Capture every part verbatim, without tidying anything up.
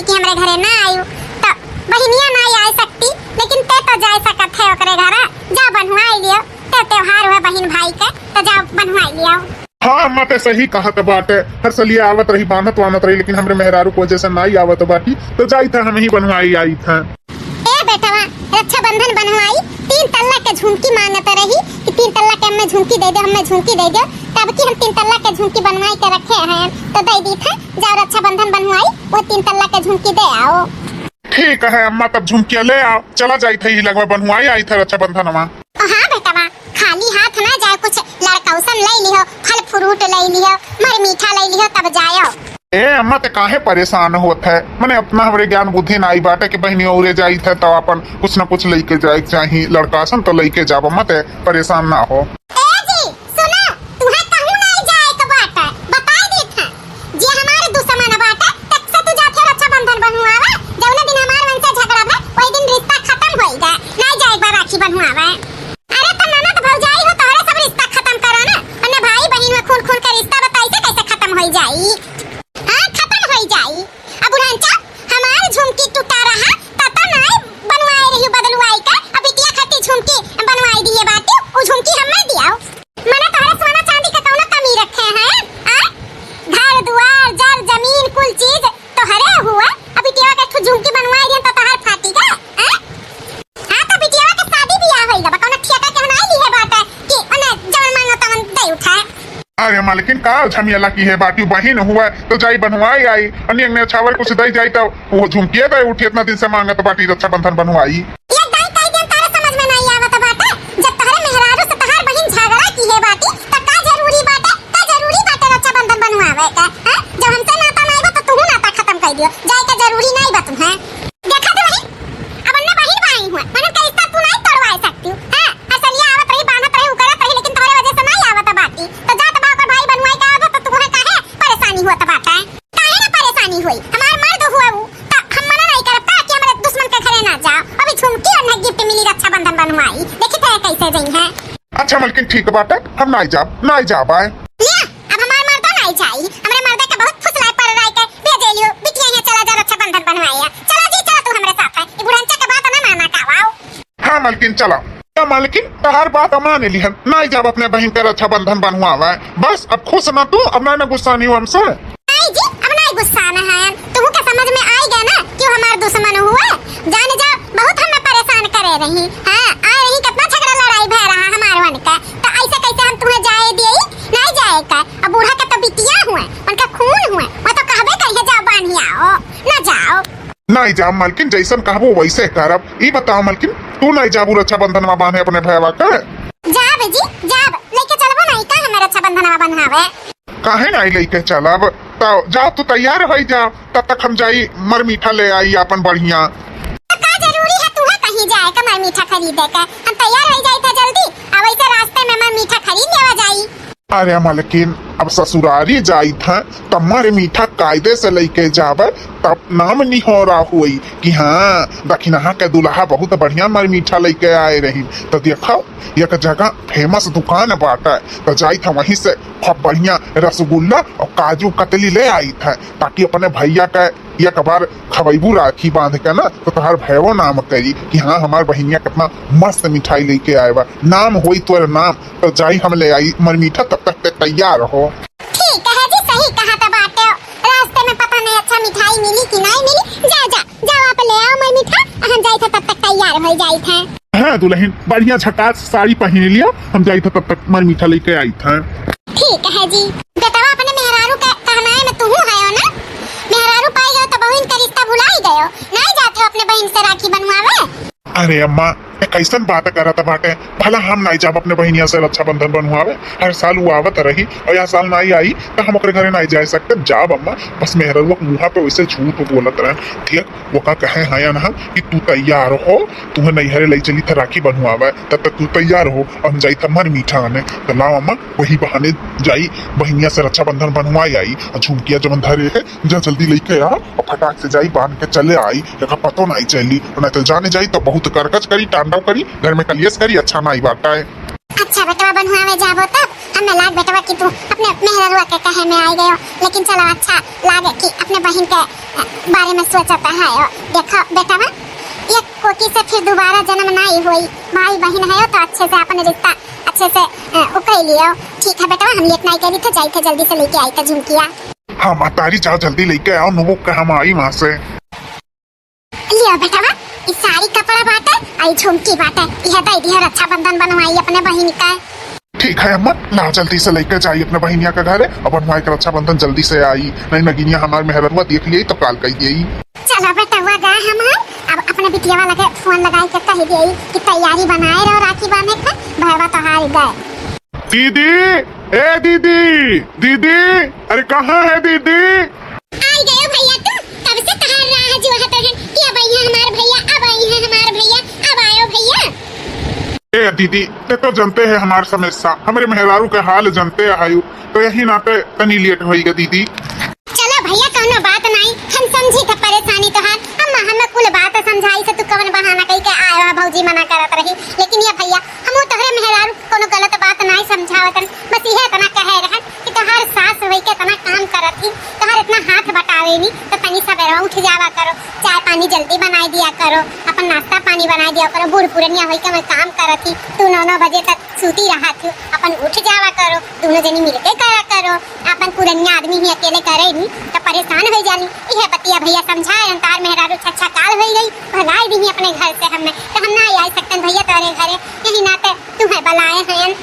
कि हमरे घरे ना आयु, तो बहिनिया ना आय सकती, लेकिन ते तो जाय सकत है ओकरे घरे, जा बन्हुआई लियो, ते त्योहार हुए बहिन भाई के, तो जा बन्हुआई लियो। हाँ अम्मा, ते सही कहत बाटे, हर सलिया आवत रही, बान्हत वान्हत रही, लेकिन हमरे मेहरारू के वजह से नाई आवत बाटी, तो जाइत है हमहीं बन्हुआई आइत है। ए बेटवा, रक्षाबंधन बन्हुआई, तीन तल्ला के झुमकी माँगत रही कि तीन तल्ला के हम्मे झुमकी दे दे, हम्मे झुमकी दे दे, तब की हम तीन तल्ला के झुमकी बन्हुआई के रखे हैं, तो दे दीत है, जाओ रक्षाबंधन बन्हुआई, वो तीन तल्ला के झुमकी दे आओ। ठीक है अम्मा, तब झुमकिया ले आओ, चला जाइत है, ई लगवा बन्हुआई आइत है रक्षाबंधनवा। ओ हाँ बेटवा, खाली हाथ ना जाए, कुछ लड़कौसन ले लिहो, फल फ्रूट ले लिहो, मर मीठा ले लिहो, तब जायो। ए अम्मा, ते काहे परेशान होत है? मने अपना हमरे ज्ञान बुद्धि नाई बाटे कि बहिनी औरे जाइत है तो अपन कुछ न कुछ लेके जाए के चाही, लड़कौसन तो लेके जाब अम्मा, ते परेशान ना हो। ए जी, सुनो, तुहे कहूँ नाई जाए के बाटे, बताई देत है, जे हमारे दुश्मन बाटे, तक से तू जाते रक्षाबंधन बन्हुआवे, जौने दिन हमार उनसे झगड़ा भे, वही दिन रिश्ता खत्म होई गए, नाई जाए एक बार राखी बन्हुआवे। अरे तो ननद भौजाई हो, तोहरे सब रिश्ता खत्म करो ना। अन्य भाई बहिन में खून खून के रिश्ता बताई से कैसे खत्म होई जाई? हाँ, खत्म होई जाई। अब बुढ़ांचा, हमार झुमकी टूटा रहा, तब तो नाई बनवाए रही बदलवाई के, अब बिटिया खातिर झुमकी बनवाई दिए बाटी, उ झुमकी हमें दियाओ। मने तोहरे सोना चांदी के कौनो कमी रखे हैं? आ? घर दुआर, जर जमीन, कुल चीज तोहरे हुआ, अब बिटिया के ठू झुमकी बनवाई दिए तो तोहर फाटी का? आ? हाँ, तो बिटिया के शादी बियाह होई गवा, कौनो ठेका के नाई लिहे बाटे कि ओने जवन मांगो तवन दे उठाए। अरे मालकिन, का झमेला की है बाटी, बहिन हुआ तो जाई बनवाई आई, अन्य ने छावर कुछ दे जाई तो वो झुमकिया दे उठी, इतना दिन से मांगत बाटी रक्षाबंधन बनवाई। ये दाई कई दिन तारे समझ में नहीं आवत बाटे, जब तोहरे मेहरारू से तोहार बहिन झगड़ा की है बाटी, तो का जरूरी बाटे, का जरूरी बाटे रक्षाबंधन बनवावे का, हैं? जब हमसे नाता नहीं बा तो तू नाता खत्म कर दियो, जाए का जरूरी नहीं बा तुम्हें। देखा दुलही, अब अन्ना बहिन भाई हुआ, मने का रिश्ता तू नहीं तोड़वा सकती हूँ, हैं? असलिया आवत रही, बांधत रही, उकरत रही, लेकिन तोहरे वजह से नहीं आवत बाटी। तो जात बा ओकर भाई बनवाई का आवत, तो तुम्हें काहे परेशानी होत बाटे? काहे ना परेशानी होई? हमार मर्द हुआ ऊ, तो हम मना नहीं करब का कि हमारे दुश्मन के घरे ना जाओ? अभी झुमकी और ना गिफ्ट मिली रक्षाबंधन बनवाई, देखी थे कैसे जई है। अच्छा मलकिन, ठीक बाटे, हम नाई जाब, नाई जाब आए। लिया, अब हमार मर्दो नाई जाई, हमरे मर्दे के बहुत फुसलाए पड़ रहा है के भेजे लियो, बिटिया यहाँ चला जा रक्षाबंधन बनवाया। चला जी, चला तू हमरे साथ है, ये बुढ़ंचा के बात ना माना का वाओ। हाँ मलकिन, चला। तो मलकिन, तहार बात मान लिहन, नाई जाब अपने बहिन के रक्षाबंधन बनवावे। बस अब खुश ना तू, अब ना, ना गुस्सा नहीं हो हमसे। नहीं जी, अब नहीं गुस्सा ना है, तुहू के समझ में आई गया ना कि वो हमार दुश्मन हुए। जाने जा, बहुत हमें परेशान करे रही। हाँ, आ रही, कितना झगड़ा लड़ाई भय रहा हमार वन का, तो ऐसे कैसे हम तुम्हें जाए दिए? नहीं जाए का। अब बूढ़ा के तो बिटिया हुए, उनका खून हुए, वो तो कहबे करिए, जाओ बांधिया हो, ना जाओ। नहीं जाब मलकिन, जैसन कहबो वैसे करब। ई बताओ मलकिन, तू नहीं जाबू रक्षाबंधन में बांधे अपने भयवा के? जाब जी, जाब, लेके चलबो नहीं का हमें रक्षाबंधन में बंधावे? काहे नहीं लेके चलब? तो जाओ, तू तैयार हो जाओ, तब तक हम जाई मर मीठा ले आई अपन बढ़िया। तो का जरूरी है तुहे कहीं जाए के मर मीठा खरीदे के? हम तैयार हो जाई था जल्दी, आ वैसे रास्ते में मर मीठा खरीद लेवा जाई। अरे मलकिन, अब ससुरारी जाइत है, तब मर मीठा कायदे से लेके जाबे, तब नाम निहोरा होई कि हाँ, दखिनहा के दुल्हा बहुत बढ़िया मर मीठा लेके आए रही। तो देखो, एक जगह फेमस दुकान बाटे, तो जाइत है वहीं से खूब बढ़िया रसगुल्ला और काजू कतली ले आइत है, ताकि अपने भैया के एक बार खवैबू राखी बांध के ना, तो तोहार भैवो नाम करी कि हाँ, हमार बहिनिया कितना मस्त मिठाई लेके आए बा, नाम होई तोर नाम। तो जाई हम ले आई मर मीठा, तब तक ते तैयार हो। ठीक है जी, सही कहा था बाटे। रास्ते में पता नहीं अच्छा मिठाई मिली कि नहीं मिली। जा, जा, जाओ आप ले आओ मर मीठा, हम जाई था तब तक तैयार हो जाई था। हाँ दुलहिन, बढ़िया झकास साड़ी पहिन लिया, हम जाई था तब तक मर मीठा लेके आई था। ठीक है जी। बेटवा अपने मेहरारू के कहनाए में तुहू है हो ना? मेहरारू पाई गयो तो बहिन का रिश्ता भुलाई गयो, नहीं जाते हो अपने बहिन से राखी बनवावे? अरे अम्मा, ये कैसन बात करत बाटे? भला हम नाई जाब अपने बहिनिया से रक्षाबंधन बनवावे? हर साल वो आवत रही और यह साल नाई आई तो हम ओकरे घरे नाई जा सकते। जाब अम्मा, बस मेहररुआ के मुँहा पे वैसे झूठ बोलत रहे। देख, वो का कहे हैं ना कि तू तैयार हो, तुम्हें नैहरे ले चली था राखी बनवावे, तब तक तू तैयार हो और हम जाई था मर मीठा आने। तो लाओ अम्मा, वही बहाने जाई बहिनिया से रक्षाबंधन बनवाई आई और झुमकिया जवन धरे है जा जल्दी लेके आ और फटाक से जाई बांध के चले आई, एका पतो नहीं चली, नहीं तो जाने जाई तो बहुत करकच करी, तांडव करी, घर में कलियस करी, अच्छा नहीं बात है। अच्छा बेटवा बनवावे जाबो तब हमें लाग बेटवा कि तू अपने मेहररुआ के कहे में आई गयो, लेकिन चलो अच्छा लागे कि अपने बहिन के बारे में सोचत है। देखो बेटवा, एक कोकी से फिर दोबारा जन्म नाई होई। भाई बहिन है तो अच्छे से अपन रिश्ता अच्छे से, अ, उकई लियो। ठीक है बेटवा, हम लेट नाई करी थे, जाई थे जल्दी से लेके आई थे झुमकिया। हाँ महतारी, जाओ जल्दी लेके आओ, नुबुक के हम आई वहाँ से। लियो बेटवा, ई साड़ी कपड़ा बाटे, आ ई झुमकी बाटे, इहे दे दियो, रक्षाबंधन बनवाई अपने बहिन का। ठीक है अम्मा, लाओ जल्दी से लेके जाई अपने बहिनिया के घरे, अब बनवाई के रक्षाबंधन जल्दी से आई, नहीं नगिनिया हमार मेहररुआ देख लिये तो काल कही देई। चलो बेटवा, गए हम हैं, अब अपने बिटिया वाला के फोन लगाई के कही देई कि तैयारी बनाए रहो राखी बांधे के, भैया तोहार गए। दीदी, ए दीदी, दीदी, अरे कहाँ है दीदी? आई गयो भैया तू, कब से तहार राह जो है तहन कि अब आई है हमार भैया, अब आई है हमार भैया, अब आयो भैया। ए दीदी, ते तो जनते है हमार समस्या, हमरे मेहरारू के हाल जनते आयु, तो यही नाते तनी लेट होई गा दीदी। चलो भैया, कौनो बात नाई, हम समझी थे परेशानी तोहार। अम्मा हमें कुल बात समझाई से तू कौन बहाना कही के आयो है, भौजी मना करत रही, लेकिन ये भैया, हमहू तोहरे मेहरारू के कौनो गलत बात नाई समझावत हन, बस इहे इतना कहे रहन कि तोहार सास होई के इतना काम करत ही, तोहार इतना हाथ बटावे नी, तो तनी सबेरवा उठ जावा करो, चाय पानी जल्दी बनाई दिया करो, अपन नाश्ता पानी बनाई दिया करो। बूढ़ पुरनिया होई के मैं काम करत ही, तू नौ नौ बजे तक सूती रहत ही, अपन उठ जावा करो, दोनों जनी मिलके करा करो। अपन पुरनिया आदमी ही अकेले करे नी, तो परेशान होई जाली। इहे बतिया भैया समझाए, अंतार मेहरारू छच्छा काल होई गई, भगाई दीही अपने घर से हमें, तो हम ना आई सकतन भैया तोरे घरे, यही नाते तुम्हें बुलाए हैं।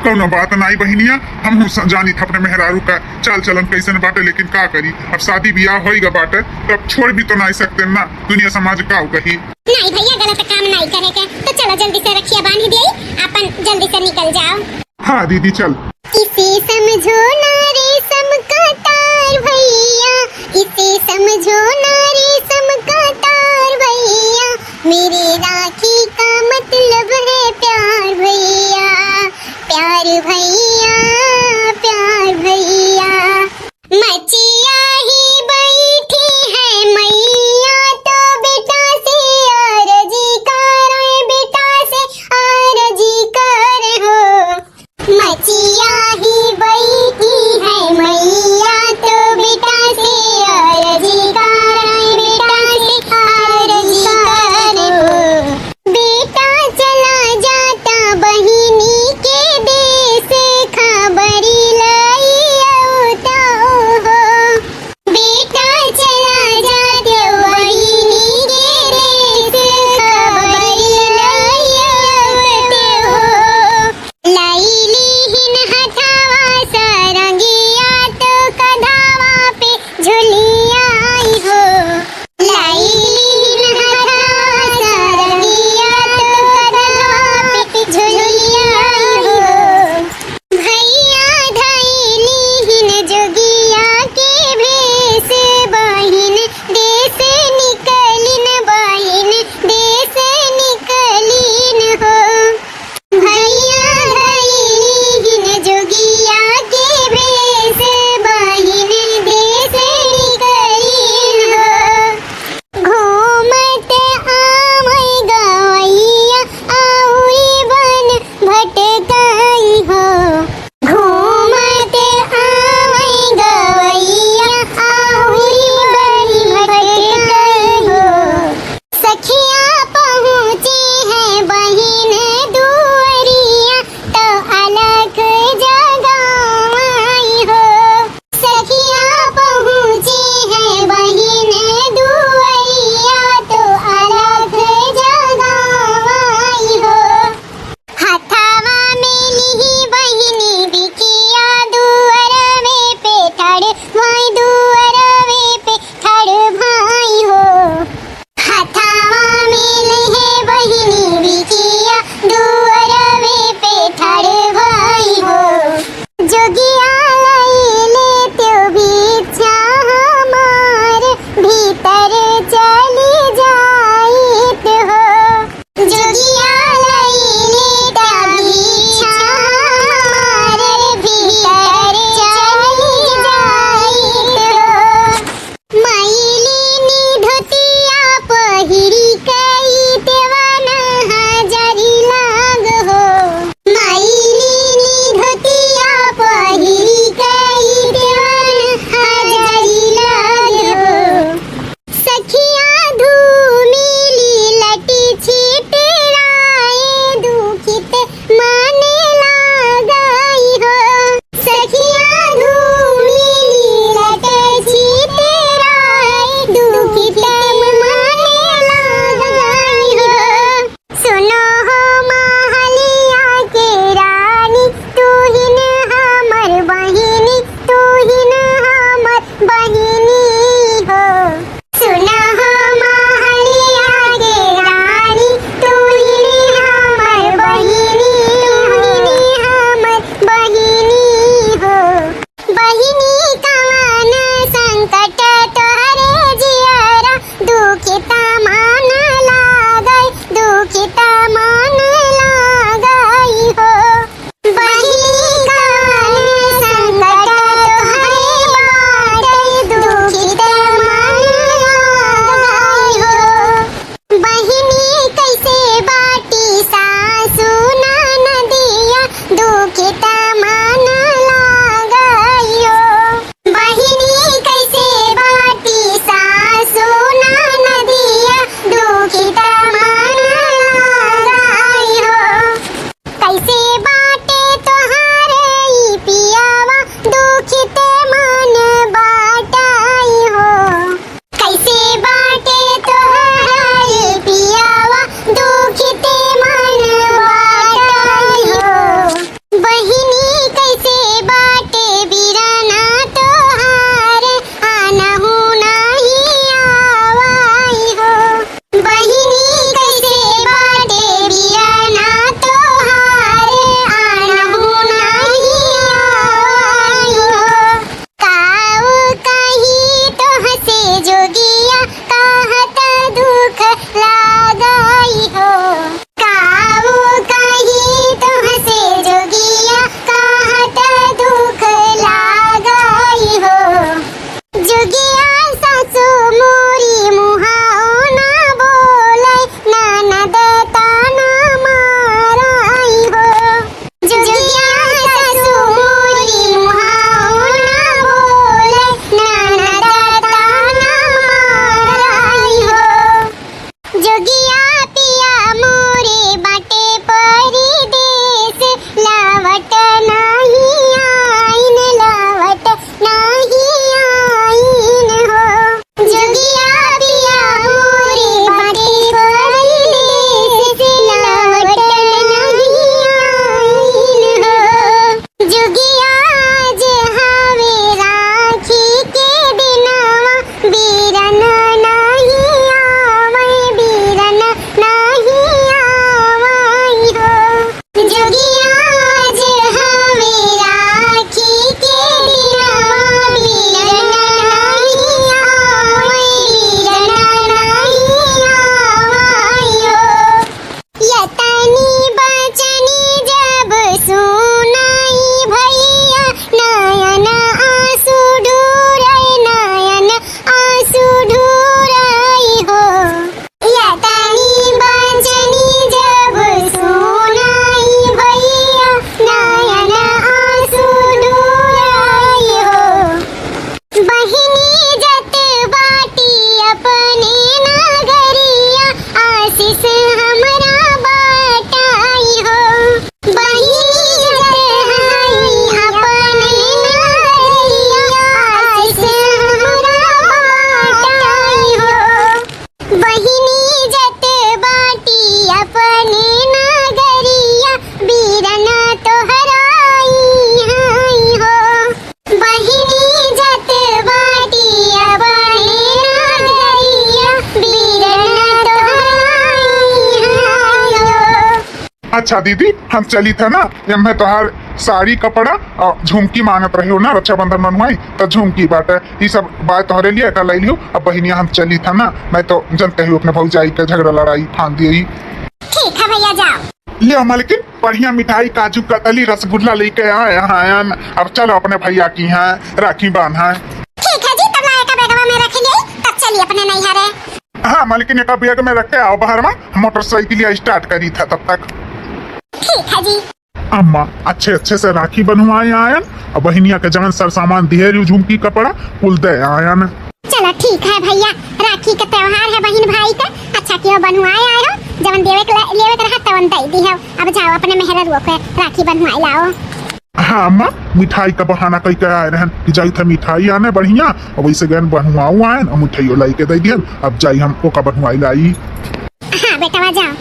कौनो बात नाई बहिनिया, हम हूँ स-, जानी था अपने मेहरारू का चाल चलन कैसन बाटे, लेकिन का करी, अब शादी ब्याह होई गा बाटे, तो अब छोड़ भी तो नाई सकते ना, दुनिया समाज का कही। नाई भैया, गलत काम नाई करे के, तो चलो जल्दी से रखिया बांध दिए, अपन जल्दी से निकल जाओ। हाँ दीदी, चल। इसे समझो ना रेशम का तार भैया, इसे समझो ना रेशम का तार भैया, मेरे राखी का मतलब है प्यार भैया, प्यार भैया, प्यार भैया। मचिया ही बैठी है मैया तो बेटा से आरजी करे, बेटा से आरजी करे हो। मचिया ही बैठी है मैया तो बेटा से अच्छा दीदी, हम चली था ना, एम्मे तोहार साड़ी कपड़ा और झुमकी मांगत रही हो ना, रक्षाबंधन बनवाई तो झुमकी बाटे, ई सब बाय तोहरे लिए का लाई लियो। अब बहिनिया हम चली था ना, नहीं तो जनते ही अपने भौजाई का झगड़ा लड़ाई फान दिए। ठीक है भैया, जाओ। लियो मलकिन, बढ़िया मिठाई, काजू कतली, रसगुल्ला लेके आए हैं। अब चलो अपने भैया की यहाँ राखी बांधा। ठीक है जी, तब लाए का बैगवा में रख लिए, तब चलिए अपने नैहरे। हाँ मलकिन, एक बैग में रख के आओ बाहर में, मोटरसाइकिल start करी था तब तक। ठीक है जी। अम्मा, अच्छे अच्छे से राखी बंधवाए आयन, और बहिनिया के जवन सर सामान दिहे रही, झुमकी कपड़ा, कुल दे आयन। चलो ठीक है भैया, राखी के त्योहार है बहिन भाई के, अच्छा कियो बंधवाए आए हो, जवन देवे के ले-, लेवे के रहा तवन दे दी हो। अब जाओ अपने मेहररुओ के राखी बंधवाए लाओ। हाँ अम्मा, मिठाई का बहाना कई के आए रहन कि जाई था मिठाई आने बढ़िया, और वैसे गए बंधवाओ आयन और मिठाइयों लाई के दे दियन। अब जाई हम ओका बंधवाई लाई। हाँ बेटवा जाओ।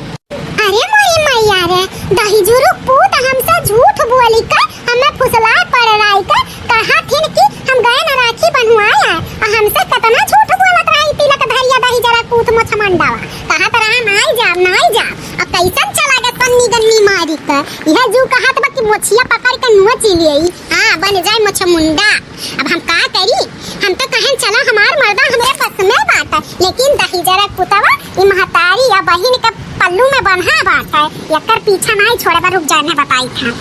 अरे मोरी मैया रे, दहिजुरु पूत हमसे झूठ बोली के, हमें फुसलाए पड़ रही के, कहा थिन कि हम गए न राखी बंधवाए आए, और हमसे कितना झूठ बोलत रही, तिलक धरिया दहिजरा पूत मोछ मंडावा, कहा तो रहा नाई जाब, नाई जाब, और कैसन चला गए सन्नी गन्नी मारी के, यह जू कहत बा कि मोछिया पकड़ के नोच लिए, हाँ बन जाए मोछ मुंडा। अब हम का करी? हम तो कहन चला हमार मर्दा हमरे बस में बाटे, लेकिन दहिजरा पुतवा ई महतारी या बहिन के पल्लू में बन्हा बाटे, एकर पीछा नाई छोड़े बा। रुक जाने बताई था।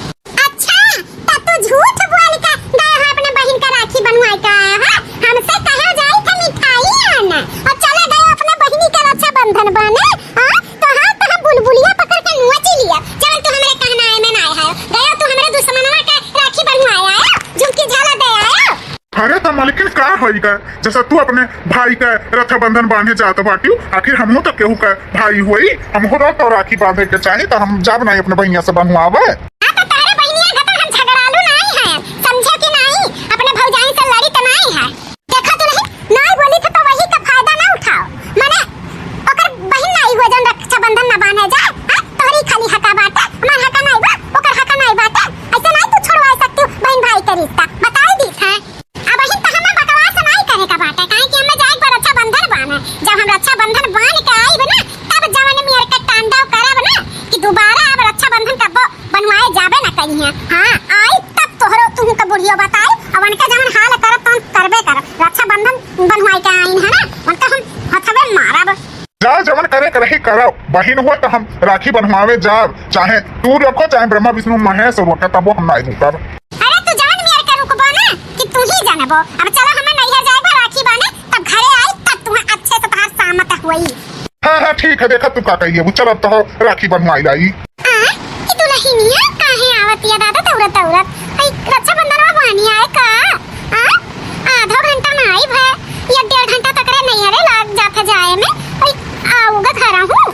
अच्छा, त तू झूठ बोल के गए हो अपने बहिन के राखी बनवाए के आए हो? हमसे कहे जाई थे मिठाई आने और चले गए अपने बहिनी के रक्षाबंधन बने, हाँ? तो हाँ, तो हम बुलबुलिया पकड़ के नोची लिया, जवन तू हमरे कहना है में ना आए हो, गए तू हमरे दुश्मनवा के राखी बनवाए आए, झुमकी झाला दे आए। अरे तो मलकिन का होई का, जैसे तू अपने भाई का रक्षाबंधन बांधे जात बाटियो, आखिर हमहू तो केहू का भाई होई, हमहू तो राखी बांधे के चाही, तो हम जाब नहीं अपने बहिनिया से बनवावे। हाँ, तो तहरे बहिनिया खातिर हम झगड़ालू नहीं है, समझे कि नहीं? अपने भौजाई से लड़ी तो नहीं है। देखा तो नहीं, नहीं बोली तो, तो वही का फायदा ना उठाओ। माने ओकर बहिन नहीं हुए जौन रक्षाबंधन ना बांधे जाए, हाँ? तोहरी खाली हका बाटे, हमार हका नहीं बा, ओकर हका नहीं बाटे। ऐसे नहीं तू छोड़वा सकती हो बहन भाई के रिश्ता, बताई दी है। अब बहिन तो हमें बकवास नहीं करे का बाटे, काहे कि हमें जाए पर रक्षाबंधन बांधे। जब हम रक्षाबंधन बांध के आईब ना, तब जवन मेर के तांडव करब ना कि दोबारा अब रक्षाबंधन कब्बो बनवाए जाबे ना करिहे। हाँ, आई तब तोहरो तुहू के बुढ़ियो बताई, अब उनके जवन हाल करब तवन करबे करब। रक्षाबंधन बनवाए के आइन है ना, उनका हम हथवे मारब। जा जवन करे के रही करब, बहिन हुआ तो हम राखी बनवावे जाब, चाहे तू रखो चाहे ब्रह्मा विष्णु महेश रोके तबो हम नहीं रुकब। अरे तू जवन मेर के रुकबो ना कि तू ही जानबो। अब चलो हम नैहर जाएबो राखी बांधे, तब घरे आई तब तुम्हें अच्छे से तोहार सामत हुई। हाँ, हाँ, ठीक है, देखा तू का कहिए, वो चल अब तो राखी बंधवाई लाई। आ, ई दुलहिनिया काहे आवत या दादा दौड़त दौड़त? आई रक्षाबंधन में बानी आए का? आ, आधो घंटा ना आई भे, ये डेढ़ घंटा तक रे नहीं अरे लाग जात है जाए में। आई आऊगा घर हूँ।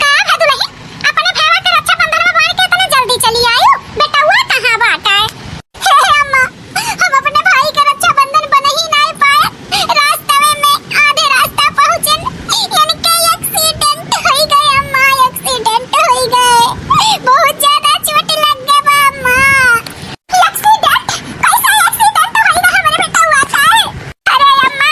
का भे दुलहिन, अपने भावा के रक्षाबंधन में बांध के इतना जल्दी चली आयु? बेटउआ कहाँ बाटे? हे अम्मा, हम अपने भाई के रक्षाबंधन बन ही नहीं पाए। रास्ते में आधे रास्ता पहुँचन, इनके एक्सीडेंट होई गए अम्मा, एक्सीडेंट होई गए। बहुत ज्यादा चोट लग गए बा अम्मा। एक्सीडेंट? कैसा एक्सीडेंट होई गए हमारे बेटउआ का? अरे अम्मा,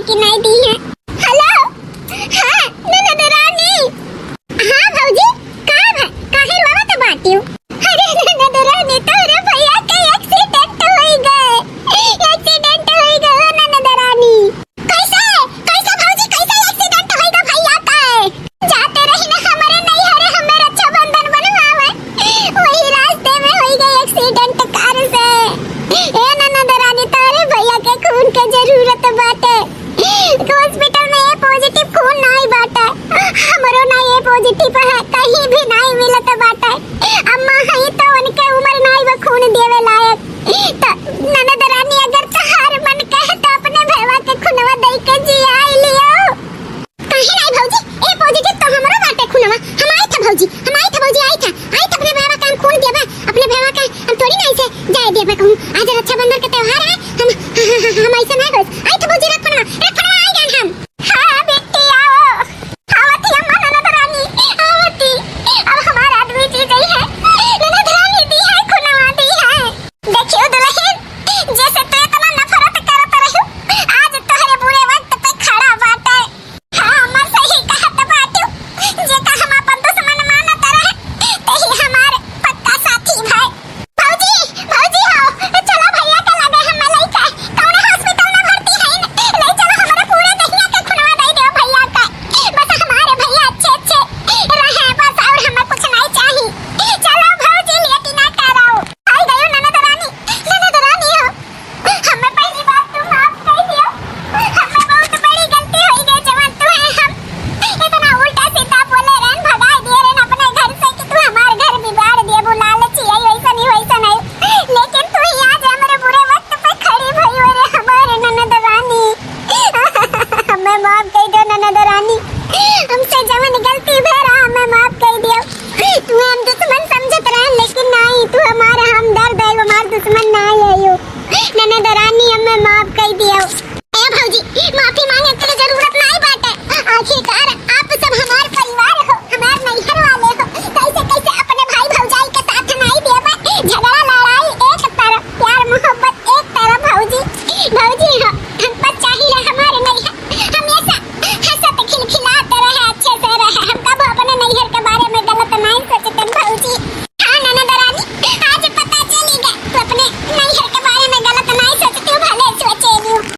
कि नाहीं दिहे। हेलो, हाँ, ननद रानी। हाँ भौजी, का भा-, काहे रोवत बाटिउ? अरे ननद रानी, तोरे भैया के accident होइ गए, accident होइ गए ननद रानी। कैसे, कैसे भौजी, कैसे accident होइ गए भैया के? जाते रही ना हमरे नैहरे हमें रक्षाबंधन बनवावे, वही रास्ते में होइ गए accident कार से। ए ननद रानी, तोरे भैया के खून के जरूरत बाटे। हॉस्पिटल में A positive खून नाई बाटे, हमरो ना A positive है, कहीं भी नाई मिलत बाटे। अम्मा हई तो उनके उम्र नाई बा खून देवे लायक। तो ननद रानी, अगर तोहार मन कहे तो अपने भैया के खुनवा दे के जियाई लियो। काहे नाई भौजी, A positive तो हमरो बाटे खुनवा, हम आई था भौजी, हम आई था भौजी, आई था, आई था अपने भैया का हम खून देबा, अपने भैया का हम थोड़ी ना ऐसे जाए देबा कहूँ। आज रक्षाबंधन के त्योहार है, हम, हम ऐसे नहीं होत।